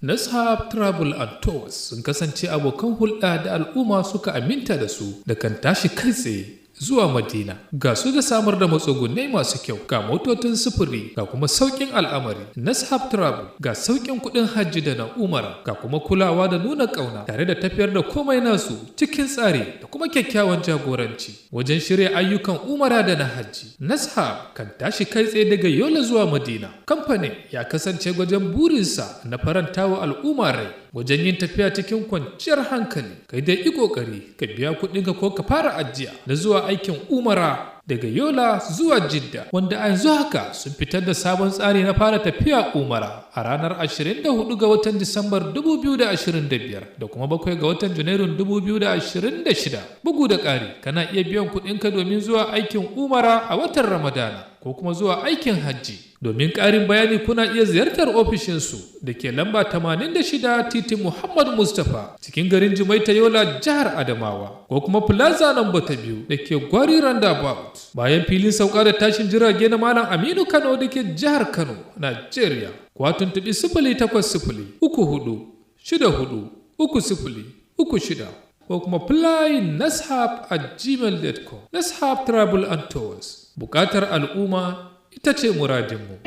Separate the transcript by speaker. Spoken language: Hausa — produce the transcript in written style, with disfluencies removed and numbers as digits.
Speaker 1: Nashab Travel and Tours sun kasance abokan hulɗa da al'umma suka aminta da su da kan tashi kai tsaye zuwa Madina. Ga su da samar da matsugunai masu kyau, ga motocin sufuri, ga kuma sauƙin al'amari. Nashab Travel ga sauƙin kuɗin hajji da na umara, ga kuma kulawa da nuna ƙauna tare da tafiyar da komai nasu cikin tsari da kuma kyakkyawan jagoranci wajen shirya ayyukan umara da na hajji. Nashab kan tashi kai tsaye daga Yola zuwa Madina. Kamfanin ya kasance wajen burinsa na farantawa al'umma rai wajen yin tafiya cikin kwanciyar hankali. Kai dai yi ƙoƙari ka biya kuɗinka ko ka fara ajiya na zuwa aikin umara daga Yola zuwa Jidda, wanda a yanzu haka sun fitar da sabon tsari na fara tafiya umara a ranar 24 ga watan Disambar 2025 da kuma 7 ga watan Janairun 2026. Bugu da ƙari, kana iya biyan kuɗinka domin zuwa aikin umara a watan Ramadana ko kuma zuwa aikin hajji. Domin ƙarin bayani, kuna iya ziyartar ofishinsu da ke lamba 86 titin Muhammad Mustapha, cikin garin Jimaita, Yola, jihar Adamawa, ko kuma Plaza namba ta 2 da ke Gwari Roundabout, bayan filin sauka da tashin jirage na Malam Aminu Kano da ke jihar Kano, Najeriya. Ko a tuntuɓi 08034643036 ko kuma flynashab@gmail.com. Nashab Travel and Tours, bukatar al'umma ita ce muradinmu.